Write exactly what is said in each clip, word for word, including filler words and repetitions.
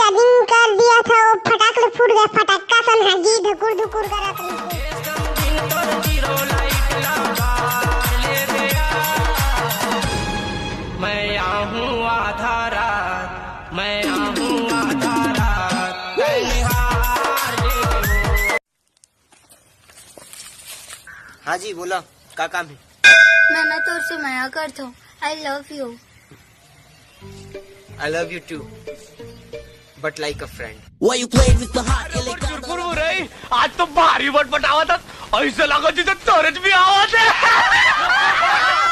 Charging कर दिया था, वो फटाक ले फूट गया, फटक्का सन है जी, धकुर धुकुर करत रहिसे। मैं आहूँ आधा रात, मैं आहूँ आधा रात, तैं निहार ले। हाँ जी, बोला, का काम है? मैं, मैं तोर से मया करत हूँ। I love you. I love you too, but like a friend. Why you played with the heart? अरे, वो चुरपुर वो रही, आज तो भारी बटबटावत हस, ऐसे लगा जैसे तोरे च भी आवत है।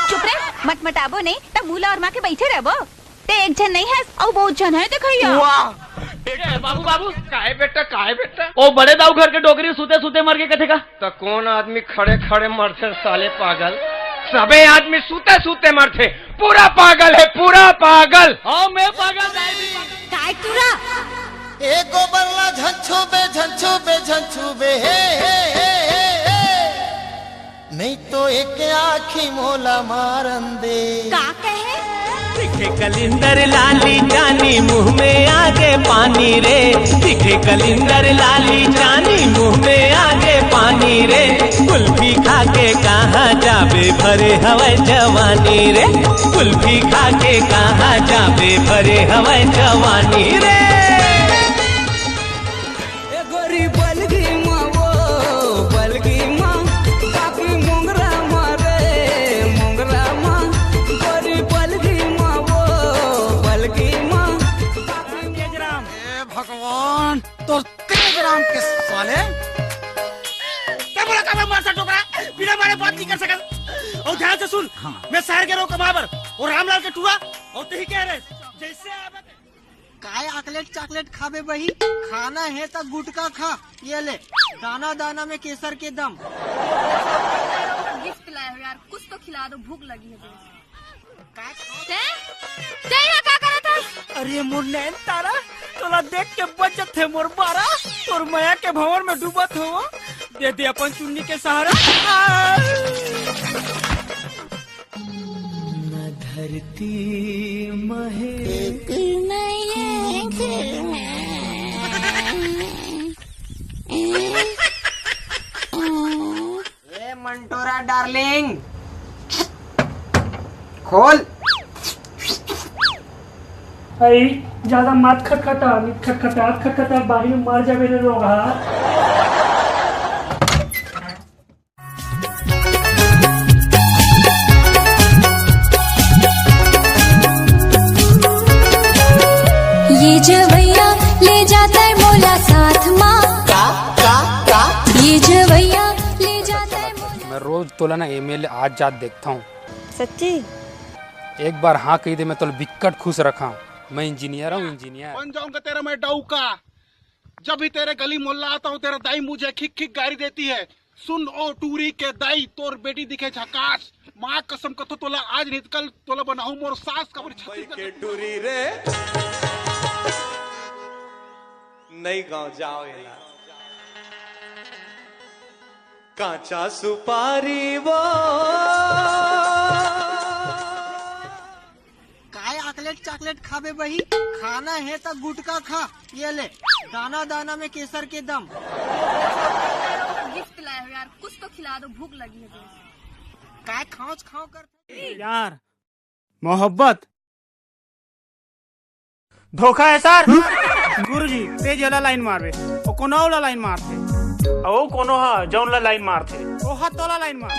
चुप रे, मटमटाबो नहीं, त मुँह ला ओरमा के बैठे रहबो। ते एक झन नहीं हस, अउ बहुत झन है देखइया। वाह। ए, बाबू, बाबू। काय बेटा, काय बेटा? ओ बड़े दाऊ घर के डोकरी सुते सुते मर गे कथे का? त कोन आदमी खड़े खड़े मरथे साले पागल? सबे आदमी सुते सुते मरथे। पूरा पागल है, पूरा पागल। हाँ, मैं पागल नहीं। काय टूरा? ए गोबर ला झन छूबे, झन छूबे, झन छूबे, हे, हे, हे, हे, हे। नहीं तो एक आँखी मोला मारन दे। का कहे? दिखे कलिंदर लाली चानी, मुँह में आगे पानी रे। दिखे कलिंदर लाली चानी, मुँह में आगे पानी रे। कुल्फी खा के कहाँ जाबे, भरे हवय जवानी रे। कुल्फी खा के कहाँ जाबे, भरे हवय जवानी रे। ए गोरी बलगी मा वो, बलगी मा, बाकी मोंगरा मा रे, मोंगरा मा। गोरी बलगी मा वो, बलगी मा, बाकी तेज राम। ए भगवान, तोर तेज राम के साले। ते बोला का मैं मार सा टोकरा, बिना मारे बात नहीं कर सकत। अउ ध्यान से सुन, हाँ। मैं शहर के रहो कमाबर, अउ रामलाल के टूरा, अउ तेही कह रहे, जैसे आवे काय आकलेट चाकलेट खाबे बही? खाना हे त गुटका खा। ये ले, दाना दाना में केसर के दम। गिफ्ट लाए हो यार, कुछ तो खिला दो, भूख लगी है। काय? ते? ते यहाँ का करत हस? अरे मोर नैन तारा, तोला देख के बजत हे मोर बारा। तोर मया के भंवर में डूबत हो, दे दे अपन चुन्नी के सहारा। आ! न धरती महे। ए मंटोरा डार्लिंग, खोल। अई, ज्यादा मत खटखटा, नित खटखटात खटखटात बारी में मर जाबे रे रोगहा। ये जवैया ले जाता है मोला साथ मा। का, का, का? ये जवैया ले जाता है मोला। मैं रोज तोला ना एमएलए आज जात देखता हूँ। सच्ची? एक बार हाँ कही दे, मैं तोला बिक्कट खुश रखा हूँ। मैं इंजीनियर हूँ, इंजीनियर। बन जाऊंगा तेरा मैं डौका। जब भी तेरे गली मोहल्ला आता हूँ, तेरा दाई मुझे खिक खिक गारी देती है। सुन ओ टूरी के दाई, तोर बेटी दिखे झकास। माँ कसम कथो तोला आज नहीं कल तोला बनाहूँ मोर सास का। बड़ी छत्तीसगढ़ के टूरी रे, नई गाँव जाओ एला। कांचा सुपारी वो। काय आकलेट चाकलेट खाबे बही? खाना हे त गुटका खा। ये ले, दाना दाना में केसर के दम। गिफ्ट लाए हो यार, कुछ तो खिला दो, भूख लगी है। काय खाँच खाँव कर यार, मोहब्बत धोखा है सर। गुरुजी, ते जेला लाइन मारबे, ओ कोनो ला लाइन मारथे। ओ कोनो हा जौन ला लाइन मारथे। ओ हा तोला लाइन मार।